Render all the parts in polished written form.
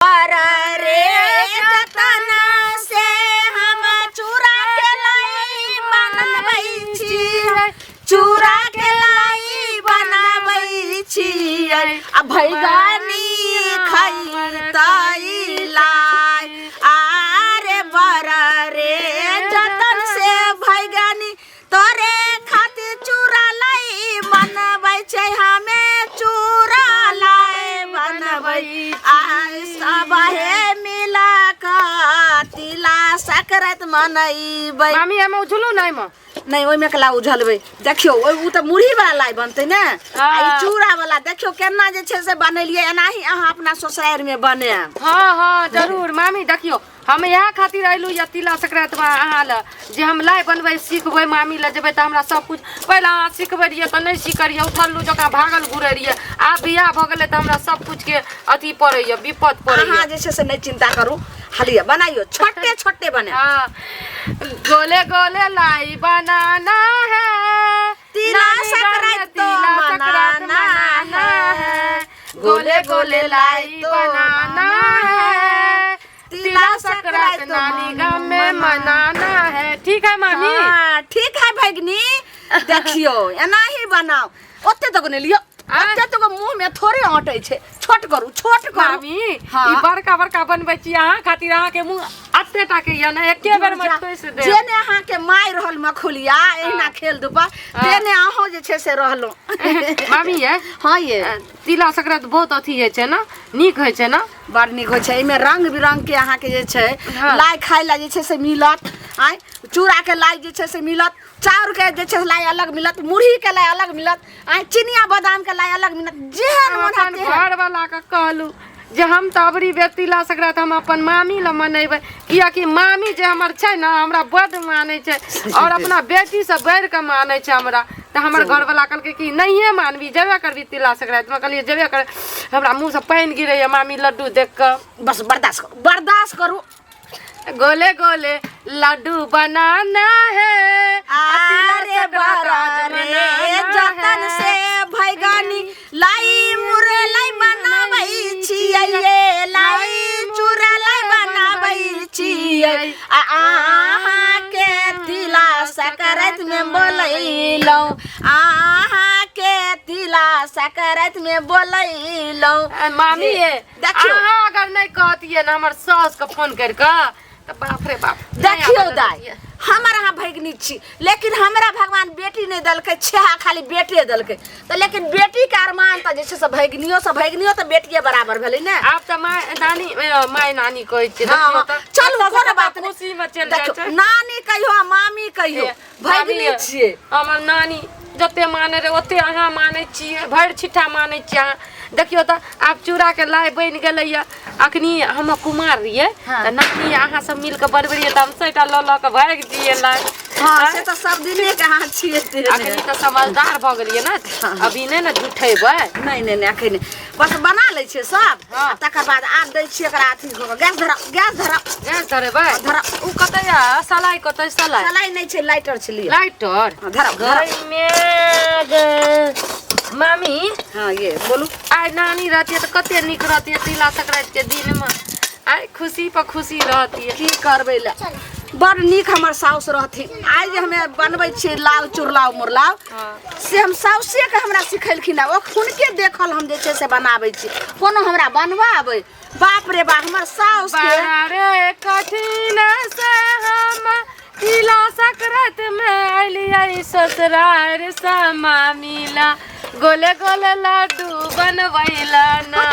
रे जतन से हम चूरा के लाई बनबै छियै, चूरा के लाई बनबै छियै, आ भैगनी खैतै लाई। आरे बर रे जतन से भैगनी तोरे खातिर चूरा लाई बनबै छै, हमे चूरा लाई बनबै। आ सब हे मिला कऽ तिला सकराइत मनैबै। मामी, एहिमे उझलू ने एहिमे? नहि, ओहिमे कला उझलबै। देखियौ, ओ तऽ मुरही वाला लाइ बनतै ने, आ ई चूड़ा वाला। देखियौ केना जे छै से बनेलियै। एनाही अहाँ अपना ससुरारिमे बनायब। हँ, जरूर मामी। देखियौ, हम इएह खातिर अयलहुँ यऽ तिला संक्रान्तिमे अहाँ लए जे हम लाइ बनबै सिखबै। मामी लए जेबै तऽ हमरा सब किछु पहिले अहाँ सिखबै रहियै तऽ नहि सीखै रहियै, उठल्लू जकाँ भागल घुरै रहियै। आब बियाह भऽ गेलै तऽ हमरा सब किछुके अथी पड़ैए, विपत पड़ैए। अहाँ जे छै से नहि चिन्ता करू, हालिया बनाइयो, छोटे छोटे बनायब। हाँ, गोले गोले लाई बनाना है, तिला नानी घर में संक्रांति तो तिला संक्रांति मनाना मनाना है, है, गोले गोले लाई तो बनाना है, तिला तिला संक्रांत संक्रांति नानी गाम में मनाना है। ठीक है मामी? हाँ, ठीक है भगनी। देखियो, एनाही बनाओ। ओते तक नहि लियो। ओते तक मुंह में थोड़े अटै छै। छोट करू, छोट करू। मामी, हाँ। ई बड़का बड़का बनबै छी अहाँ खातिर, अहाँ के मुंह अते टा के ये ने, एके बेर में ठोस दे। जेने अहाँ के मारि रहल मखुलिया एहिना खेल धूपा, तेने अहूँ जे छै से रहलहुँ। मामी ये। हाँ ये। तिला संक्रांति बहुत अथी होइ छै ने, नीक होइ छै ने? बड़ नीक होइ छै। एहिमे रंग बिरंग के अहाँके जे छै लाइ खाय लए जे छै से मिलत। आँय, चूड़ाके लाइ जे छै से मिलत, चाउरके जे छै से लाइ अलग मिलत, मुरहीके लाइ अलग मिलत, आँय, चिनिया बादामके लाइ अलग मिलत। जेहन हम मोन अपन हैत तेहन। घरवाला के कहलू जे हम तऽ अबरी बेर तिला संक्रांति हम अपन मामी लए मनेबै, कियाकि मामी जे हमर छै ने, हमरा बड्ड मानै छै आओर अपना बेटीसँ बढ़ि कऽ मानै छै हमरा। तऽ हमर घरवाला कहलकै कि नहिए मानबी, जेबे करबी तिला संक्रांतिमे? कहलियै जेबे कर। हमरा मुँहसँ पानि गिरैए मामी लड्डू देख कऽ। बस बर्दाश्त करू, बर्दाश्त करू। गोले गोले लड्डू बनाना है, तिला आरे संक्रांत आज बरा रे मनाना जतन है। से भैगनी लाई मुरलाई बनाबै छियै ये, लाई चूड़ालाई बनाबै छियै, आ अहाँके तिला सकराइत मे बोलैलहुँ, अहाँके तिला सकराइत मे बोलैलहुँ। मामी ये, देखियौ। अहाँ अगर नहि कहतियै ने हमर सास के फोन करि कऽ तऽ बाप रे बाप नहि देखियौ आबऽ दाइ, दैतियै। हमर अहाँ भगिनी छी, लेकिन हमरा भगवान बेटी नहि देलकै, छेहा खाली बेटे देलकै। तऽ लेकिन बेटीके अरमान तऽ जे छै से भगिनियो से, भगिनियो तऽ बेटिए बराबर भेलै ने। आब तऽ माय नानी, माय नानी कहै छियै। हाँ, देखियौ तऽ चलू, कतऽ से कोनो कतऽ बात नहि। खुशी मे चलि जाइ देखियौ, छै। नानी कहियो आ मामी कहियो, ए, भगिनी मामी, छियै। हमर नानी जते माने रहे ओते अहाँ मानै छियै, भरि छिट्टा मानै छियै अहाँ। देखियौ तऽ आब चूड़ाके लाइ बनि गेलैए। अखनी हम कुमार रहियै तऽ नानी अहाँ सब मिल कऽ बनबै रहियै तऽ हम सैटा लऽ लऽ कऽ भागि जइयै लाइ। हाँ, से तऽ सब दिने के अहाँ छियै तेहने। अखनी तऽ समझदार भऽ गेलियै ने, अभी नहि ने झूठेबै। नहि नहि नहि, अखन नहि। बस बना लै छियै सब, आ तकर बाद आब दै छियै एकरा अथी कऽ कऽ। गैस धरा, गैस धरा। गैस धरेबै? हाँ, धरा। ओ कतऽ यऽ सलाइ? कतऽ सलाइ? सलाई नहि छै, लाइटर छै, लिअ। लाइटर? हाँ, धरा धरा। गई मे मामी। हाँ ये, बोलू। आइ नानी रहतियै तऽ कते नीक रहतियै। तिला संक्रांति के दिनमे आइ खुशी पर खुशी रहतियै। की करबै ले, बड़ नीक हमर साउस रहथिन। आइ जे हमे बनबै छियै लाल चुरलाव मुरलाव, से हम साउसेके हमरा सिखेलखिन। ओ हुनके देखल हम जे छै से बनाबै छी। कोनो हमरा बनबऽ आबै? बाप रे बाप, हमर साउस के बड़ा रे कठिन से हम तिला संक्रांति में अलियै ससुरार से मामिला, गोले गोले लड्डू बनबैला ना,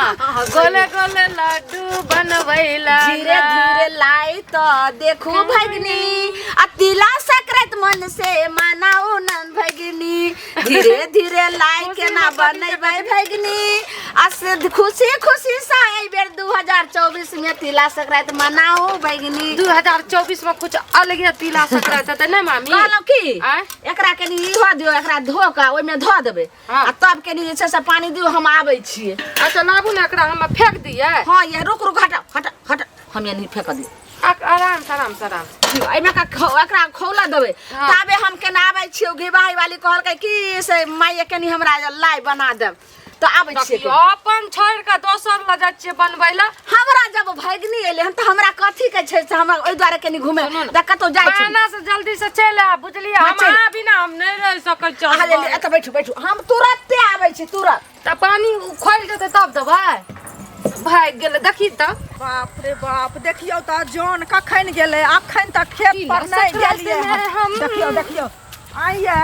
गोले गोले लड्डू बनबैला। धीरे धीरे लाई तो देखू भगनी, आ तिला संक्रांत मन से मनाउ नन भगनी। धीरे धीरे लाई केना बनेबै भगनी, आ से खुशी खुशी से एहि बेर 2024 में तिला संक्रांत मनाउ भगनी। 2024 में कुछ अलगे तिला संक्रांति हेतै ने मामी? कहलहुँ की, आँय? एकरा कनि इहो दियौ, एकरा धो कऽ ओहिमे धऽ देबै आ तब कनि जे छै से पानि दियौ, हम आबै छियै। अच्छा, लाबू ने, एकरा हम फेंक दियै। हँ ये, रुक रुक, हटा हटा हटा, हम ये नहीं फेंक दियौ। आराम से, आराम से, आराम से। दियौ, एहिमे का एकरा खौला देबै। ताबे हम केना आबै छियै। घिबाही वाली कहलकै कि से माय, कनि हमरा लाइ बना देब। तऽ आबै छियै। देखियौ, अपन छोड़ि कऽ दोसर लऽ जाइ छियै बनबै लए। हमरा जब भगिनी एलै हन तऽ हमरा कथी के छै से हमरा ओहि दुआरे कनि घुमे सुनू ने। तऽ कतहु जाइ छी। बहाना से जल्दी से चलि आयब, बुझलियै? हाँ, हम चलि। अहाँ बिना हम नहि रहि सकै छी। अहाँ जल्दी एतऽ बैठू, बैठू, हम तुरन्ते आबै छी, तुरन्त। तऽ पानी खोलि देतै तब देबै। भागि गेलै, देखी तऽ। बाप रे बाप, देखियौ तऽ जन कखन गेलै, अखन तक खेत पर नहि गेलियै हम। देखियौ देखियौ, आइये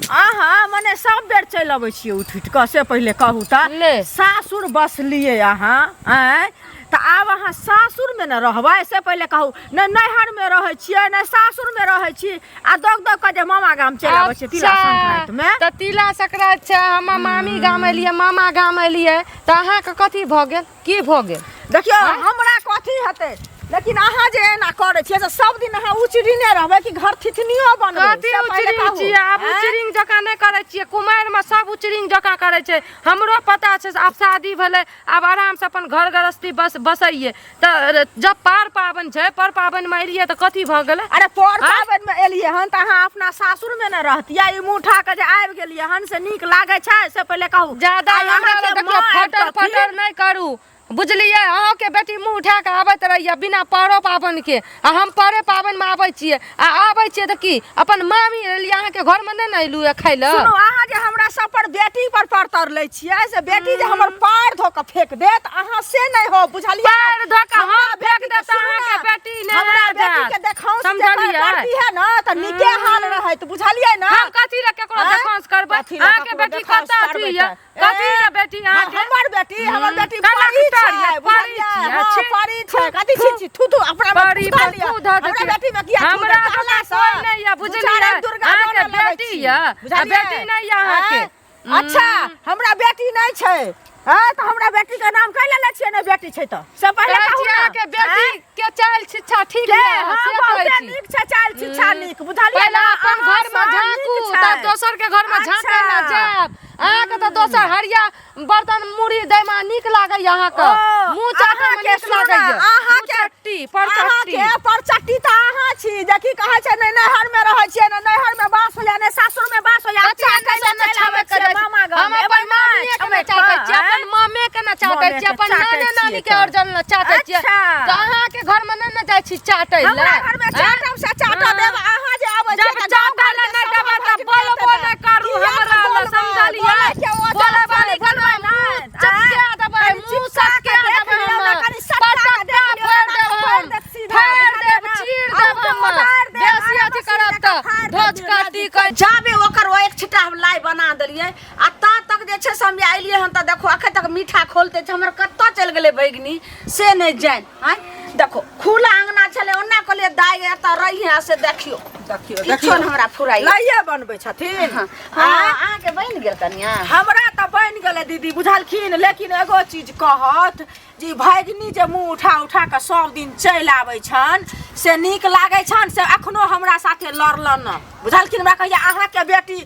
अहाँ मने सब बेर चलि अबै छियै उठि उठि कऽ, से पहिले कहू तऽ। ले। सासुर बसलियै अहाँ, आँय, तऽ आब अहाँ सासुरमे ने रहबै, से पहिले कहू ने। नैहरमे रहै छियै ने सासुरमे रहै छी, आ दौग दौग कऽ जे मामा गाम चलि आबै छियै तिला संक्रान्तिमे। तऽ तिला संक्रान्ति छै, हम मामी गाम एलियै, मामा गाम एलियै, तऽ अहाँके कथी भऽ गेल? की भऽ गेल? देखियौ, हमरा कथी हेतै, लेकिन अहाँ जे एना करै छियै से सब दिन अहाँ उचरिने रहबै कि घर थिथनियो बनबै? कथी से पहिले उचरिंग कहू। छियै? आब आँय? उचरिंग जकाँ नहि करै छियै। कुमारिमे सब उचरिंग जकाँ करै छै, हमरो पता छै। आब शादी भेलै, आब आरामसँ अपन घर गृहस्थी बस बसैयै। तऽ जब पार पाबनि छै, पर पाबनिमे एलियै तऽ कथी भऽ गेलै? अरे पर आँय? पाबनिमे एलियै हन तऽ अहाँ अपना सासुरमे ने रहतियै, ई मुँह उठा कऽ जे आबि गेलियै हन से नीक लागै छै, से पहिले कहू। ज्यादा आइ हमरा अहाँके लग देखियौ माँ फटर आबितथिन। फटर नहि करू, बुझलियै? अहाँके बेटी मुँह उठा कऽ आबैत रहैया बिना परो पाबनिके, आ हम परे पाबनिमे आबै छियै। आ आबै छियै तऽ की अपन मामी एलियै अहाँके घरमे नहि ने एलहुँ खाय लए। सुनू, अहाँ जे हमरा सब पर बेटी पर परतर लै छियै, से बेटी जे हमर पार धो कऽ फेंक देत अहाँ से नहि हो, बुझलियै? पाएर धो कऽ हमरा हम फेंक बेटी देब के तऽ सुनू अहाँके ने, बेटी नहि हमरा रहि बेटी जायत। के देखाउस जे समझलियै? करती है ने तऽ नीके हाल रहैत, बुझलियै ने? हम कथी लए केकरो आँय? देखाउस करबै? कथी लए अहाँके ककरो बेटी देखाउस कतऽ करबै अथी यऽ? तऽ? कथी ए, यऽ बेटी अहाँके? हमर बेटी, हमर बेटी कलक परी तर छै, यऽ, परी बुझलियै? छियै, हाँ, छी। परी छै। कथी छी छी थू थू अपना में परी थूका पर लिअ। थू धऽ हमरा देतियै। बेटी में किया थू हमरा देत? तऽ कहला सँ। कोइ नहि यऽ, दू बुझलियै? चारि आबि दुर्गा अहाँके बनऽ लगै बेटी छी, यऽ, आ बुझलियै? बेटी नहि यऽ अहाँके। आँय? अच्छा, हमरा बेटी नहि छै, हँ, तऽ हमरा बेटी के नाम कैला लै छियै? नहि बेटी छै तऽ से पहिले कहै कहू छी ने। अहाँके बेटी आँय? के चालि शिक्षा ठीक के? यऽ, हाँ, से कहै बहुते छी। नीक छै, चालि शिक्षा नीक, बुझलियै पहिले ने? अपन अहाँ घर में सँ झाँकू नीक छै। तब दोसर के घर में झाँके लए अच्छा। जायब। अहाँके तऽ दोसर हरिया बर्तन मुड़ी दै में नीक लागैया, अहाँके ओ, मुँह चाटै में अहाँके नीक सुनू ने, लागैया। अहाँके चट्टी पर चट्टी। अहाँके परचट्टी तऽ अहाँ छी, जे की कहै छै, नहि नैहर में रहै छियै, ने नैहर में बास होइया, ने सासुर में बास होइया। कथी चाटै एने लए से चलि आबै छाबै छियै करै छी? मामा गाम। हम एबै अपन नहि, मामिए के ने छमैठ चाटै कऽ, छियै, अपन आँय? मामे के ने चाटै मामे छियै, के अपन चाटै नाने नानी छियै के तऽ। अर्जन ने चाटै छियै। अच्छा। तऽ अहाँके घर में नहि ने जाइ छी चाटै लए? हमरा घर में आँय? चाटब से चाटऽ हाँ। देब? अहाँ जे आबै छियै जब तऽ गाँव चाटै लए घरके नहि सब देबै तऽ भजनी बोलबो हेतै। नहि करू किया हमरा तऽ लए, बोलबै? समझलियै? बोलैके ओ बोलै जात वाली छै, बोलबै बोलबै मुँह नहि। चपका देबै, कनि मुँह चिपका सटका कऽ देख देबै लियौ हम। ने, कनि सटका कऽ पटक्का देख लियौ फोड़ि ने, देब तऽ हम, फोड़ि देत सीधा, फाड़ि बुझलियै देब, ने? चीर अहूँ देब के हम। ओदारि देब, बेसी आराम अथी से करब जकाँ तऽ फाड़ि देब धोज दुर्गा काटी जी। कऽ जाबे ओकर ओ एक छिट्टा हम लाइ बना देलियै आ ता तक जे छै से हम एलियै हन तऽ देखो अखन तक मीठा खोलते छै। हमर कतऽ चलि गेलै भगिनी से नहि जानि। आँय देखो, खुला अंगना छलै, ओना कहलियै दाइ एतऽ रहिहे, से देखियौ देखियौ किछो देखियौ, ने हमरा फुराइ। लाइए बनबै छथिन। हँ, आँय? अहाँके बनि गेल कनिया? हमरा तऽ बनि गेलै दीदी, बुझलखिन, लेकिन एगो चीज कहत जे ई भगिनी जे मुँह उठा उठा कऽ सब दिन चलि आबै छनि से नीक लागै छनि? से अखनो हमरा साथे लड़लन ने, बुझलखिन? हमरा कहैया अहाँके बेटी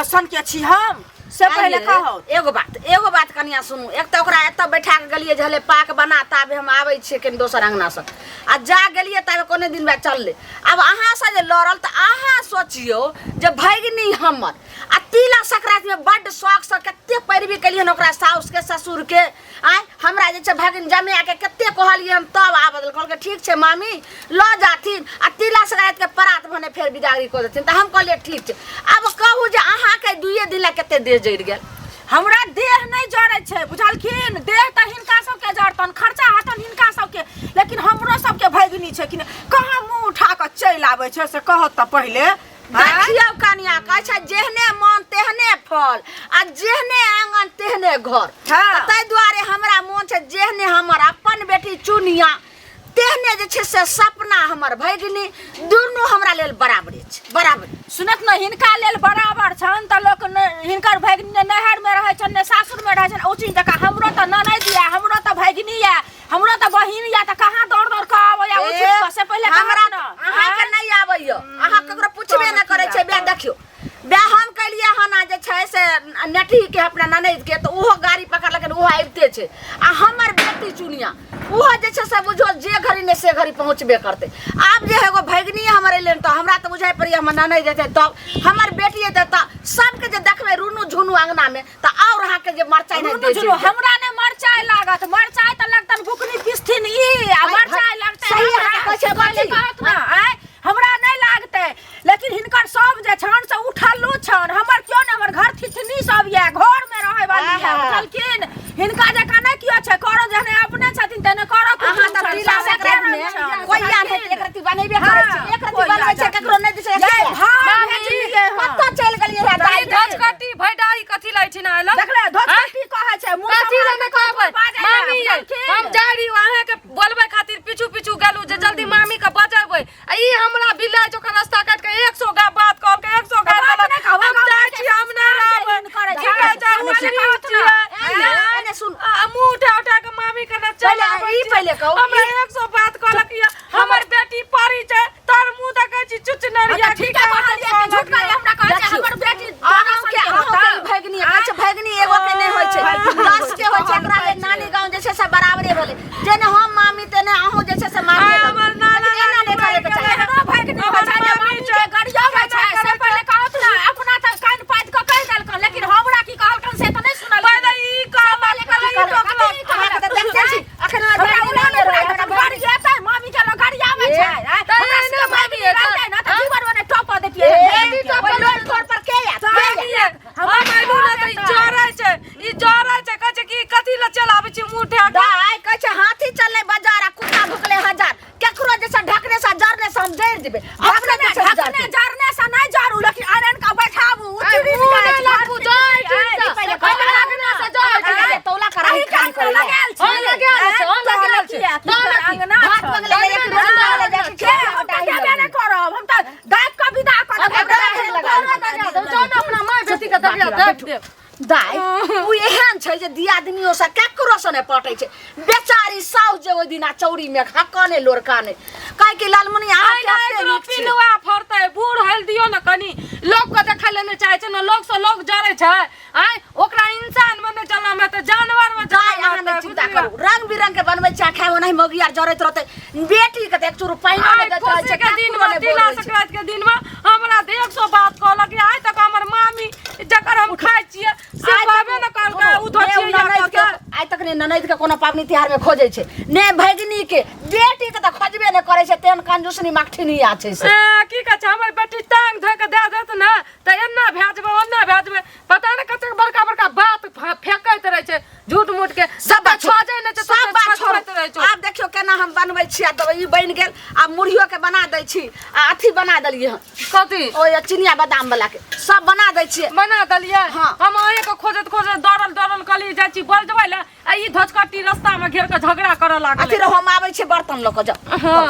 सनके छी हम, से पहिले कहू। एगो बात, एगो बात कनिया सुनू। एक तऽ ओकरा एतऽ बैठा कऽ गेलियै जे हले पाक बना, ताबे हम आबै छियै कनि दोसर अंगनासँ, आ जा गेलियै ताबे कोने दिन बाद चललै। आब अहाँसँ जे लड़ल तऽ अहाँ सोचियौ जे भगिनी हमर आ तिला संक्रान्तिमे बड्ड शौकसँ कते पैरवी केलियै ओकरा साउसके ससुरके। आँय, हमरा जे छै भगिन जमाएके कते कहलियै हम तब आबऽ देलकै। कहलकै ठीक छै मामी, लऽ जाथिन, आ तिला संक्रान्तिके परात भने फेर बिदागरी कऽ देथिन। तऽ हम कहलियै ठीक छै। आब कहू जे अहाँके दुइए दिन लए कते देह जरि गेल? हमरा देह नहि जरै छै, बुझलखिन? देह तऽ हिनका सबके जरतन, खर्चा हेतन हिनका सबके, लेकिन हमरो सबके भगिनी छै कि नहि? कहाँ मुँह उठा कऽ चलि आबै छै से कहत तऽ पहिले। देखियौ कनिया, कहै छै जेहने मन तेहने फल, आ जेहने आंगन तेहने घर। हाँ। तऽ ताहि दुआरे हमरा मोन छै जेहने हमर अपन बेटी चुनिया, तेहने जे छै से सपना हमर भगिनी, दुनू हमरा लेल बराबरे छै, बराबर। सुनत ने, हिनका लेल बराबर छनि तऽ लोक हिनकर भगिनी ने नैहरमे रहै छनि ने सासुरमे रहै छनि। ओ चीज जकाँ हमरो तऽ ननैद यऽ, हमरो तऽ भगिनी यऽ, हमरो तऽ बहिन यऽ, तऽ कहाँ दौड़ दौड़ कऽ आबैया ओ चीज कऽ, से पहिले हमरा कहत ने। अहाँके नहि आबैया, अहाँ ककरो पुछबे नहि करै छै। बे देखियौ, बे हम केलियै हन आ जे छै से नेटही के अपना ननैद के, तऽ ओहो गाड़ी पकड़लकै, ओहो आबिते छै, आ हमर बेटी अति चुनिया ओहो जे छै से बुझो जे घड़ी ने से घड़ी पहुँचबे करतै। आब जे एगो भगिनी हमर अयलै तऽ हमरा तऽ बुझाइ पड़ैए हमर ननैद जेतै तब हमर बेटी एतै तऽ सबके जे देखबै रुनू झुनू अङ्गनामे तऽ आओर अहाँके जे मरचाइ नहि रुनू दै झुनू हमरा नहि मरचाइ लागत, मरचाइ तऽ लगतन बुकनी पिसथिन ई आ मरचाइ लगतै सही हमरा। अहाँके कहै छै पहिले कथी? कहत ने आँय, हमरा नहि लागतै, लेकिन हिनकर सब जे छन से उठल्लू छन, हमर क्यों ने, हमर घर थिथनी सब ये, घर में रहे वाली है, आहा। बुझलखिन? हिनका जकाँ नहि कियो छै, करो जहने अपने छथिन तेहने करो अहाँ कुटुम तऽ छन, तिला सब एके संक्रांति रंग मे छन, कोई आन बुझलखिन? हेतै, एक रत्ती बनेबे करै छै, एक रत्ती कोई बनबै छै, आजाद केकरो नहि दै छै। यै, भाव मामी, भेजलियै हँ। कतऽ चलि गेलियै रे दाइ? ई धोजकट्टी भैडारी कथी लै छी ना आयल? देखले धोती कहै छै मुँह कथी सम्हार लए नहि कऽ कहबै बाजै लए, मामी यै? बुझलखिन? हम जाइ रही अहाँके बोलबै खातिर, पीछू पीछू गेलहुँ जे जल्दी मामी के बजेबै, आ ई हमरा बिलाइ जकाँ रास्ता काटि के 100 गा बात कहलकै, 100 गा बात देलक। नहि कहबै, हम जाइ छी, हम नहि रहबै। करै की कहै छै, छै, उछली कहत ना। छियै। एने एने सुन। आ मुँह उठा उठा के मामी के ने चलि पहिले आबै ई छी। पहिले कहू, हमरा 100 बात कहलक यऽ, हमर बेटी परी छै, तोहर मुँह देखै छी चुचनरिया। अच्छा, ठीके कहलियै कि झूठ कहलियै? हमरा कहै छै देखियौ, हमर बेटी दाना अहूँके सन के अहूँके होतौ। ई भगिनी कहै छै, भगिनी एगो के नहि होइ छै, 10 के होइ छै। एकरा लेल नानी गाँव जे छै से बराबरे भेलै, जेने हम मामी तेने अहूँ जे छै से मामी। आय, हमर नाना लेकिन एना नहि नानी करैके चाही। एहनो भगिनी होइ छै जे मामी के गरियाबै छै, से पहिले कहत ना, अपना तऽ कान पाति कऽ कहि देलकन, लेकिन हमरा की कहलकन से तऽ नहि सुनलखिन। पहिले ई कहलक, पहिले ई टोकलक। अहाँके तऽ देखते छी अखन हमर हमरा भगिनी उलान नहि रहै, उलान हमरा तऽ गरियेतै, मामी के लोग गरियाबै छै। आँय, तऽ हमरा एहने सबके मामी भगिनी रहतै ने तऽ जीवन मे नहि टपऽ दैतियै। ए, ओहि लोल ठोर पर के आयत? के आयत? मामी यै, हम अयलहुँ ने तऽ ई जरै छै, ई जरै छै, कहै छै कि कथी लए चलि आबै छी मुँह उठा कऽ? दाइ कहै छै हाथी चललै बाजार आ कुत्ता भुकलै हजार। केकरो जैसे ढकने से जरने से हम जरि देबै, अपने ढकने जे छै ढकने जरतै। जरने से नहि जरू, लेकिन आरन के बैठाबू आइ उचरी मुँह निकालै नहि छै, लगबू, घर जाइ से ठीक आइ, से। पहिले हम लगना से जाइ अहाँ छी। तौला कराही अही खाली कान करै लए। लगायल छै। हँ, लगायल छै, हँ, लगायल छै। तहन की तहन की? अंगना भात छै। बगले एक रोटी बगले जाइ छै, के हम तऽ देबे नहि करब, हम तऽ दाबि कऽ विदा कऽ देब। हम तऽ लगा लगा देब, जाउ ने अपना माय बेटीके दबिया दाबि देब। दाइ उ एहन छै जे दियादनियो से केकरो से नहि पटै छै बेचारी साउस, जे ओहि दिना चौरी में हकने लोरकाने काहे कि लालमुनि अहाँ आइ ने कते एकरो नीक छी। पिलुआ फड़तै, बूढ़ हेल दियौ ने कनी, लोकके देखै लए नहि चाहै छै ने, लोकसँ लोक जरै छै। आँय, ओकरा इंसान मे नहि जनम हेतै, जानवर मे दाइ जनम अहाँ नहि हेतै, चिंता बुझलियै? करू, रंग बिरंग के बनबै छै खाय, ओनाही मौगी आर जरैत रहतै। बेटी के तऽ एक चूरू पानिओ नहि आइ दैत रहै खुशी छै, के दिन ककरो मे, नहि तिला बोलै छै। संक्रांति के दिन मे हमरा 150 बात कहलक। आइ तक हमर मामी जकर हम खाइ छियै से आइ तक कहबे ने कहलकै सुनू, उ धोतियै ने ननैद के आइ तक ने ननैद के कोनो पाबनि तिहार में खोजै छै, ने भगिनी के, बेटी के तऽ खोजबे नहि करै छै, तेहन कंजूसनी मकठिनी आ छै से। ए, की कहै छै, हमर बेटी टांग धोइ के दए देत ने तऽ एना भए जेबै, ओना भए जेबै, पता नहि कतेक बड़का बड़का बात फेकैत रहै छै झूठ मूठ के। सब बात छोड़ू। छोजै नहि छै, सब बात छोड़ू। छोड़ैत रहै छै। आब देखियौ केना हम बनबै छी। आ देबै ई बनि गेल, आब मुरहियो के बना दै छी आ अथी बना देलियै हन। कथी? ओ चिनिया बादाम वाला के सब बना दै छियै। बना देलियै? हाँ। हम अहेंके खोजैत खोजैत दौड़ल दौड़ल कहलियै जाइ छी बजबै लए, आ ई धोजकट्टी रास्ता मे घेर के झगड़ा करऽ लागल। अथी रहो, हम आबै छियै बर्तन लऽ कऽ, जाउ। हाँ।